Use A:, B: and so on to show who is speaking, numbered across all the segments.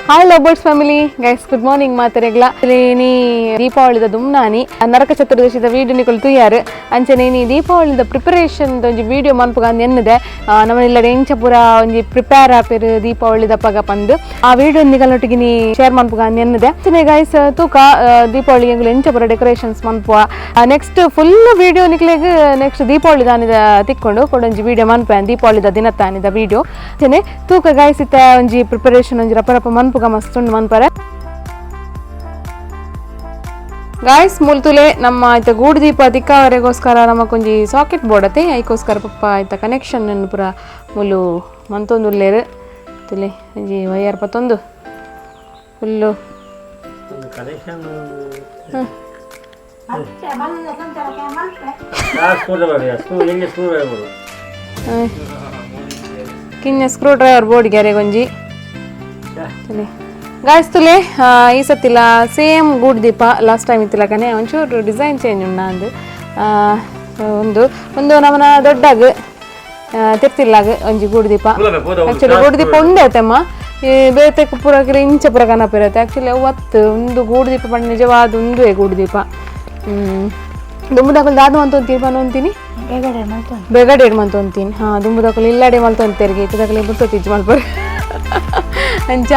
A: Hi love birds family guys, good morning. ಮಾತೆರೆಗ್ಲ ನೀ ದೀಪಾವಳಿದ ದುಮ್ನಾನಿ ನರಕ ಚತುರ್ದಶಿದ video ನಿಕುಲು ತುಯ್ಯಾರು. ಅಂಚನೆ ನೀ ದೀಪಾವಳಿದ ಪ್ರಿಪರೇಷನ್ ಒಂಜಿ ವೀಡಿಯೋ ಮನ್ಪುಗ ಎನ್ನುದೆ. ನಮ್ಮ ಇಲ್ಲಡೆ ಇಂಚ ಪೂರ ಒಂಜಿ ಪ್ರಿಪೇರ್ ಆಪೇರು ದೀಪಾವಳಿದ ಪಗ ಪಂದು ಆ ವೀಡಿಯೋ ನಿಕಲ್ನೊಟ್ಟಿಗೆ ನೀ ಶೇರ್ ಮನ್ಪುಗ ಎನ್ನುದೆ. ಅಂಚನೆ ಗೈಸ್ ತೂಕ ದೀಪಾವಳಿ ಎಂಗುಲು ಎಂಚ ಪೂರ ಡೆಕೋರೇಷನ್ಸ್ ಮನ್ಪುವ. ನೆಕ್ಸ್ಟ್ ಫುಲ್ ವೀಡಿಯೋ ನಿಕ್ಲೆಗ್ ನೆಕ್ಸ್ಟ್ ದೀಪಾವಳಿ ದಾನಿದ ತಿಕ್ಕೊಂಡು ಕೊಡೊಂಜಿ ವೀಡಿಯೋ ಮನ್ಪೆ, ದೀಪಾವಳಿದ ದಿನತ್ತಾನಿದ ವೀಡಿಯೋ. ಅಂಚನೆ ತೂಕ ಗೈಸ್, ಇತ್ತ ಒಂಜಿ ಪ್ರಿಪರೇಷನ್ ಒಂಜಿ ರಪ ರಪ ಮನ್ಪುಗ, ಮಸ್ತ್ ಉಂಡು ಮನ್ಪರೆ. ಗಾಯ್ಸ್, ಮುಲ್ತುಲೆ ನಮ್ಮ ಆಯ್ತ ಗೂಡು ದೀಪ ತಿಕ್ಕಾವರೆಗೋಸ್ಕರ ನಮಕೊಂಜಿ ಸಾಕೆಟ್ ಬೋರ್ಡ್ ಅತೆ, ಐಕೋಸ್ಕರ ಪಪ್ಪ ಆಯ್ತ ಕನೆಕ್ಷನ್ ಪೂರ ಮುಲು ಮಂತೊಂದು ಉಲ್ಲೇರು. ತುಲೆ ಒಂಜಿ ವೈಯರ್ ಪತ್ತೊಂದು ಫುಲ್ಲು.
B: ಒಂದು ಕನೆಕ್ಷನ್. ಸ್ಕ್ರೂ ಎಲ್ಲಿ ಸ್ಕ್ರೂ ಡ್ರೈವರ್?
A: ಕಿನ್ಯ ಸ್ಕ್ರೂ ಡ್ರೈವರ್ ಬೋರ್ಡ್ ಗ್ಯಾರೆಗೊಂಜಿ. ತುಲೆ ಗಾಯ್ಸ್, ತುಲೆ ಈ ಸತ್ತಿಲ್ಲ ಸೇಮ್ ಗೂಡು ದೀಪ ಲಾಸ್ಟ್ ಟೈಮ್ ಇತ್ತಿಲ್ಲಕನೆ, ಒಂಚೂರು ಡಿಸೈನ್ ಚೇಂಜ್ ಉಂಡ ಅಂದು. ಒಂದು ಒಂದು ನಮನ ದೊಡ್ಡಾಗ ತಿರ್ತಿಲ್ಲಾಗ ಒಂಜಿ ಗೂಡು ದೀಪ. ಆಕ್ಚುಲಿ ಗೂಡು ದೀಪ ಉಂಡೆ ಆತಮ್ಮ, ಈ ಬೇತೆ ಪೂರ ಇಂಚ ಪೂರ ಕನಪಿರತ್ತೆ. ಆಕ್ಚುಲಿ ಅವು ಅತ್ತು ಒಂದು ಗೂಡು ದೀಪ ಪಂಡ ನಿಜವಾದ ಒಂದುವೇ ಗೂಡು ದೀಪ. ದುಂಬುದಕುಲು ದಾದ ಮಂತೊಂತೀನಿ ಪನೊಂತೀನಿ, ಬೆಗಡೆ ಮಲ್ತೊಂತೀನಿ. ಹಾ, ದುಂಬುದಕುಲು ಇಲ್ಲಡೆ ಮಲ್ತೊಂತೇರಿಗೆ, ಇತ್ತದಕುಲು ಬುರ್ತೊತ್ತಿಜ್ಜಿ ಮಲ್ಪರು ಅಂಚ.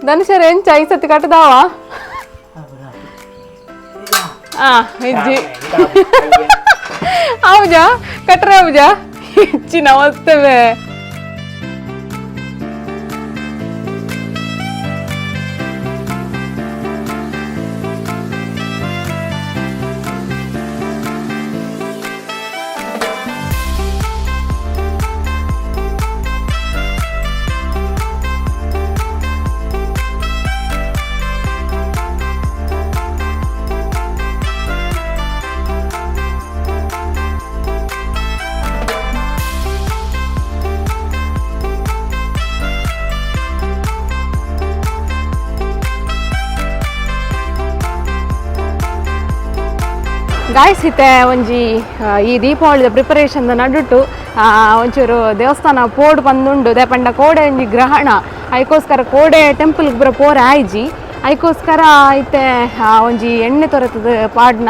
A: ಧನುಷರ್ ಎಂಚ ಈ ಸತಿ ಕಟ್ಟದಾವ? ಆ ಇಜ್ಜಿ ಹೌದಾ? ಕಟ್ರೆ ಹೌದಾ? ಇಜ್ಜಿ. ನಮಸ್ತೆ. ಗಾಯ್ಸ್, ಇತ್ತೆ ಒಂಜಿ ಈ ದೀಪಾವಳಿದ ಪ್ರಿಪರೇಷನ್ ನಡುಟು ಒಂಚೂರು ದೇವಸ್ಥಾನ ಪೋಡು ಬಂದುಂಡು. ಪಂಡ ಕೋಡೆ ಒಂಜಿ ಗ್ರಹಣ, ಐಕೋಸ್ಕರ ಕೋಡೆ ಟೆಂಪಲ್ ಪೂರ ಪೋರೆ ಆಯ್ಜಿ. ಐಕೋಸ್ಕರ ಇತ್ತೆ ಒಂಜಿ ಎಣ್ಣೆ ತೊರೆತದ ಪಾಡ್ನ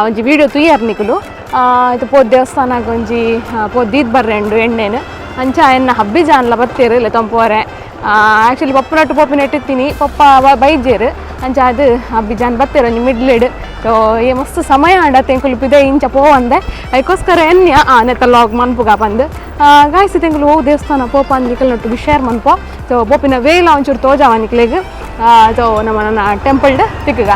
A: ಒಂಜಿ ವೀಡಿಯೋ ತುಯ್ಯರ್ ನಿಕುಲು. ಇತ್ತೆ ಪೋದ್ ದೇವಸ್ಥಾನಗ್ ಒಂಜಿ ಪೋದ್ ದೀದ್ ಬರ್ರೆಂಡು ಎಣ್ಣೆನು. ಅಂಚ ಎನ್ನ ಹಬ್ಬಿ ಜಾನ್ಲ ಬತ್ತೇರು ಇಲ್ಲ ತಂಪೋರೆ. ಆ್ಯಕ್ಚುಲಿ ಪಪ್ಪು ನಟ್ಟು ಪೋಪಿನ ಇಟ್ಟಿತ್ತೀನಿ, ಪಪ್ಪ ಬೈಜೇರು. ಅಂಚ ಅದು ಹಬ್ಬಿ ಜಾನ್ ಬತ್ತೇರು ಒಂಜಿ ಮಿಡ್ಲಿಡ್. ಸೊ ಈ ಮಸ್ತ್ ಸಮಯ ಆಂಡ ತೆಂಕುಲು ಪಿದೆ ಇಂಚ ಪೋವಂದೆ, ಐಕೋಸ್ಕರ ಎನ್ಯ ನೆತ್ತ ಲಾಗ್ ಮನ್ಪುಗ ಪಂದ್. ಗಾಯ್ಸಿ, ತೆಂಕುಲು ಹೋಗಿ ದೇವಸ್ಥಾನ ಪೋಪ ಅಂದ್ ನಿಕಲ್ ಶೇರ್ ಮನ್ಪೋ. ಸೊ ಪೋಪಿನ ವೇಲ ಒಂಚೂರು ತೋಜಾವ ನಿಕ್ಲೆಗ್. ಸೊ ನಮ್ಮ ನನ್ನ ಟೆಂಪಲ್ಡ್ ತಿಕ್ಕಗ.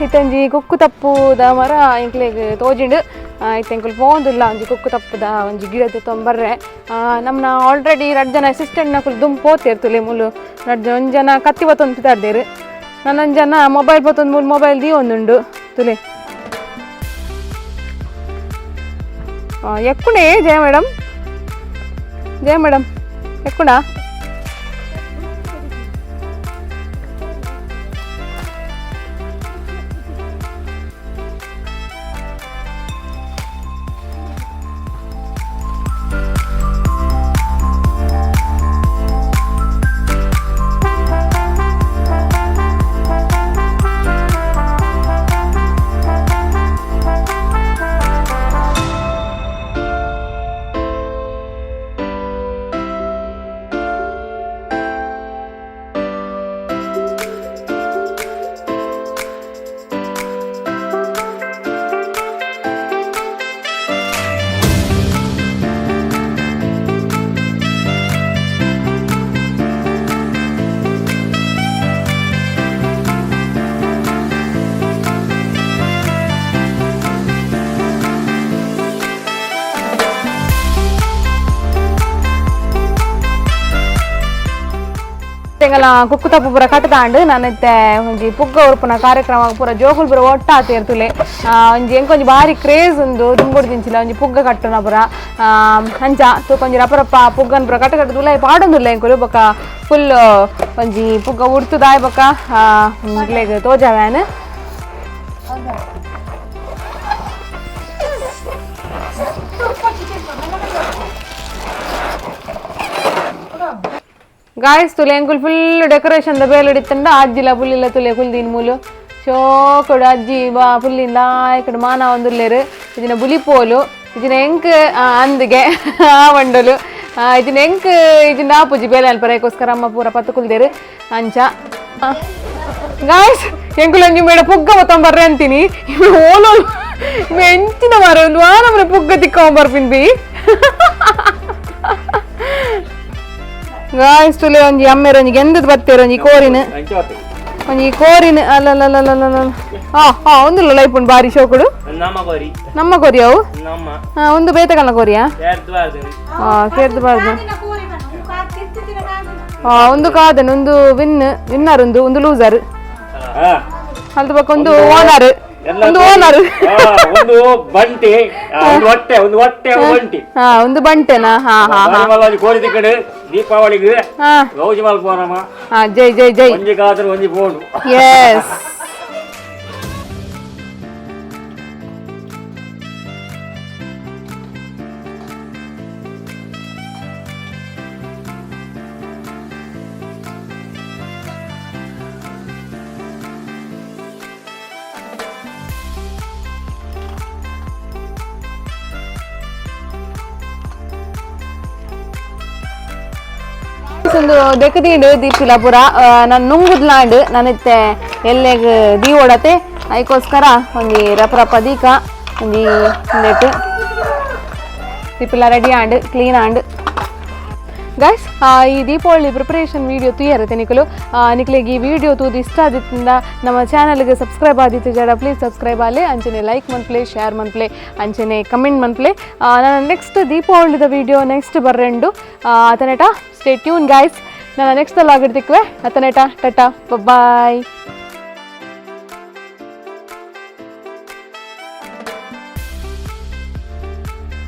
A: ಇತ್ತೊಂಜಿ ಕುಕ್ಕು ತಪ್ಪುದ ಮರ ಎಂಕ್ಲೆಗ್ ತೋಜಿಂಡು. ಇತ್ತೆ ಎಂಕುಲು ಪೋಂದುಲ್ಲ ಒಂಜಿ ಕುಕ್ಕು ತಪ್ಪುದ ಒಂಜಿ ಗಿಡ ತೊಂಬರ್ರೆ. ನಮ್ಮನ ಆಲ್ರೆಡಿ ರಡ್ಡ್ ಜನ ಅಸಿಸ್ಟೆಂಟ್ ನಕುಲು ದುಂಬು ಪೋತೇರ್ ತುಲೆ ಮುಲು ರಡ್ಡ್ ಜನ, ಒಂಜಿ ಜನ ಕತ್ತಿ ಬತ್ತೊಂದು ಪಿತಾಡ್ದೇರು, ನನ್ನೊಂದು ಜನ ಮೊಬೈಲ್ ಬತ್ತೊಂದು ಮೂಲು ಮೊಬೈಲ್ ದೀವೊಂದುಂಡು ತುಲೆ. ಎಕ್ಕುಂಡೆ ಜಯ ಮೇಡಮ್, ಜಯ ಮೇಡಮ್ ಎಕ್ಕುಂಡಾ? ಎಂಗಲ ಕುಕ್ಕು ತಪ್ಪು ಪೂರ ಕಟ್ಟದಾಂಡು. ನಾನಿತ್ತೆ ಒಂಜಿ ಪುಗ್ಗ ಉರುಪುನ ಕಾರ್ಯಕ್ರಮ ಪೂರ ಜೋಕುಲು ಪೂರ ಒಟ್ಟಾತೇರ್ತುಲೆ. ಒಂಜಿ ಎಂಕೊಂಜಿ ಬಾರಿ ಕ್ರೇಜ್ ಉಂದು ದುಂಬುಡು ದಿಂಚಿಲ ಒಂಜಿ ಪುಗ್ಗ ಕಟ್ಟುನ ಪೂರ. ಅಂಚ ತೂಕೊಂಜಿ ರಪ್ಪ ರಪ್ಪ ಪುಗ್ಗನ್ ಪೂರ ಕಟ್ಟ ಕಟ್ಟು ತುಲಾಯಿ ಪಾಡೊಂದುಲ್ಲ ಎಂಕುಲು. ಬೊಕ ಫುಲ್ ಒಂಜಿ ಪುಗ್ಗ ಉಡ್ತುದಾಯ್ ಬೊಕ ನಿಕ್ಲೆಗ್ ತೋಜಾವ್ಯಾನ್. ಗಾಯ್ಸ್ ತುಲೆ ಎಂಕುಲು full decoration the ಬೇಲಡಿತ್ತಂಡ ಅಜ್ಜಿಲ ಪುಲ್ಲಿಲ ತುಲೆ ಕುಲ್ದಿನ ಮೂಲು ಶೋಕುಡು ಅಜ್ಜಿ ಬಾ ಪುಲ್ಲಿನ ಲಾಯ್ಕಡು ಮಾನ ಒಂದುಲ್ಲೇರು. ಇದಿನ ಬುಲಿಪೋಲು ಇದಿನ ಎಂಕ್ ಅಂದಿಗೆ ಆ వండలు ಇದಿನ ಎಂಕ್ ಇದಿನ ಆಪುಜಿ ಬೇಲೆ ಅಲ್ಪರೇಕೋಸ್ಕರ ಅಮ್ಮ ಪೂರ ಪತ್ತು ಕುಲ್ದೇರು ಅಂಚ. ಗಾಯ್ಸ್ ಎಂಕುಲು ಒಂಜಿ ಮೇಡ ಪುಗ್ಗ ಬತ್ತೊಂಬರ್ರೆ ಅಂತೀನಿ, ಓಲೋಲು ಎಂಚಿನ ಮಾರೆ ಒಂದು ವಾರ ಮನೆ ಪುಗ್ಗ ತಿಕ್ಕೊಂಬರ್ಪಿನ್ ಬಿ. ಗಾಯ್ಸ್ ತುಲೆ ಒಂಜಿ ಅಮ್ಮೇರ ಒಂಜಿ ಗೆಂದದ ಬತ್ತೇರು ಒಂಜಿ ಕೋರಿನ ಒಂಜಿ ಕೋರಿನ ಅಲ್ಲ ಅಲ್ಲ ಅಲ್ಲ ಅಲ್ಲ ಆ ಆ ಒಂದುಲ್ಲ ಲೈಪುಂಡು ಬಾರಿ ಶೋಕುಡು. ನಮ್ಮ ಕೋರಿ ಅವು ಒಂದು ಬೇತಕಲ್ಲ ಕೋರಿಯಾ? ಸೇರ್ದು ಬಾರ್ದು. ಒಂದು ಕಾದನ್ ಒಂದು ವಿನ್ನರ್ ಒಂದು ಒಂದು ಲೂಸರ್ ಅಲ್ದ ಪಕ್ಕ ಒಂದು ಓನರ್ ಒಂದು ಓನರ್
B: ಒಂದು ಬಂಟಿ ಒಂದು ಹೊಟ್ಟೆ ಒಂದು ಹೊಟ್ಟೆ ಬಂಟಿ
A: ಒಂದು ಬಂಟೆನಾ? ಹಾ ಹಾ ಹಾ
B: ಕೋರಿ ತಿಕ್ಕಡು ದೀಪಾವಳಿಗೆ ಗೌಜಿ ಮಲ್ಪೋನಮ್ಮ.
A: ಜೈ ಜೈ ಜೈ.
B: ಒಂಜಿ ಕಾದ್ರ ಒಂಜಿ ಬೋಡು.
A: ಎಸ್ ಒಂದು ದೆಕ್ಕದೀಂಡು ದೀಪಿಲ ಪೂರ ನಾನು ನುಂಗುದ್ಲಾಂಡ್ ನಾನಿತ್ತೆ ಎಲ್ಲೆಗ್ ದೀ ಓಡತೆ ಐಕೋಸ್ಕರ ಒಂಜಿ ರಪ ರಪ ದೀಕ ಒಂಜಿ ಒಂದೆಟ್ಟು ದೀಪಿಲ ready and clean and. Guys ಈ ದೀಪಾವಳಿ ಪ್ರಿಪರೇಷನ್ ವೀಡಿಯೋ ತೂಯರತೆ ನಿಕಲು. ನಿಕ್ಲೆಗ್ ಈ ವಿಡಿಯೋ ತೂದು ಇಷ್ಟ ಆದಿತ್ತಿಂದ ನಮ್ಮ ಚಾನಲ್ಗೆ ಸಬ್ಸ್ಕ್ರೈಬ್ ಆದಿತ್ತು ಜಡ ಪ್ಲೀಸ್ ಸಬ್ಸ್ಕ್ರೈಬ್ ಆಲೆ, ಅಂಚನೆ ಲೈಕ್ ಮನ್ಪ್ಲೆ, ಶೇರ್ ಮನ್ಪ್ಲೆ, ಅಂಚನೆ ಕಮೆಂಟ್ ಮನ್ಪ್ಲೆ. ನಾನು ನೆಕ್ಸ್ಟ್ ದೀಪಾವಳಿದ ವಿಡಿಯೋ ನೆಕ್ಸ್ಟ್ ಬರ್ರೆಂಡು. ಅತನೇಟ stay tune guys. ನಾನು ನೆಕ್ಸ್ಟ್ ಲಾಗಿಡ್ತಿಕ್ವೆ. ಅತನೇಟ ಟಟಾ ಬಾಯ್.